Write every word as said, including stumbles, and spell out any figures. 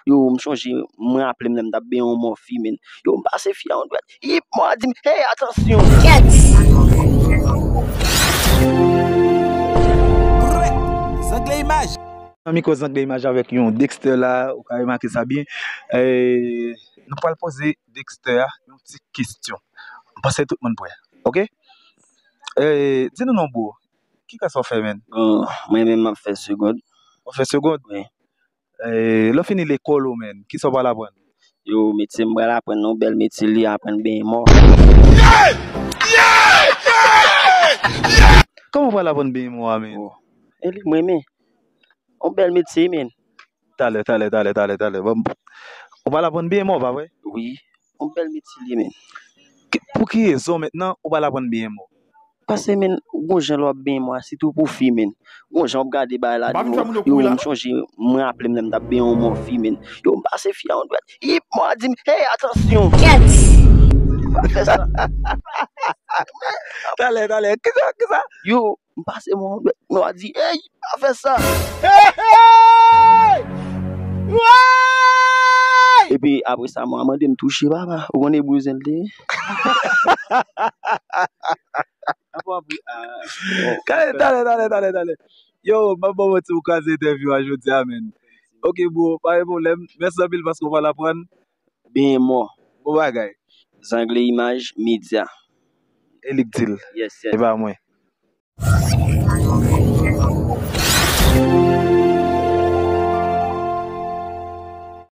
Yo, m chonje, m raple m lè m t ap benyen yon mò fi, menn. Yo, m pase fi a yon dwèt. Yip, mò a di m, hey, atansyon! Zangle imaj. Nan mikwo Zangle Imaj avèk yon Dexter la, ou ka remake sa byen. Eh, nou pral poze Dexter a yon ti kesyon. M panse tout moun prè. Oke? Eh, di nou non, bro. Ki klas w ap fè, menn? Bon, mwen menm m ap fè segond. W ap fè segond? Wi. Eh, lè w fini lekòl ou, menn, kisa w pral aprann? Yo, metye m pral aprann, yon bèl metye li, aprann benyen mò. Kòman w pral aprann benyen mò a, menn? Oh. E li m renmen. Yon bèl metye, menn. Talè, talè, talè, talè, talè. Bon, ou pral aprann benyen mò, pa vre? Wi. Yon bèl metye li, menn. Ki- Pou ki rezon mentnan ou pral aprann benyen mò? Paske, menn, gon jan lè w ap benyen mò a, sitou pou fi, menn. Gon jan w ap gade bagay la, di, yo, m chonje, m raple m lè m t ap benyen yon mò fi, menn. Yo, m pase fi a yon dwèt. Yip, mò a di m, hey, atansyon! Pa fè sa. Talè, talè. Kisa, kisa? Yo, m pase mò a yon dwèt. Mò a di, hey, pa fè sa. Hey, hey! Woy! Epi apre sa, mò a mande m touche, papa. Ou konnen bouzen l te ye? Apre, apre, ah, bon. Talè, talè, talè, talè, talè. Yo, m ap ba w manti, ou kraze entèvyou a jodi a, menn. Oke, bro, pa gen pwoblèm. Mèsi anpil paske w pral aprann. Benyen mò. Bon bagay. Zangle Imaj Media. E li k di l. Yes, yes. E pa mwen.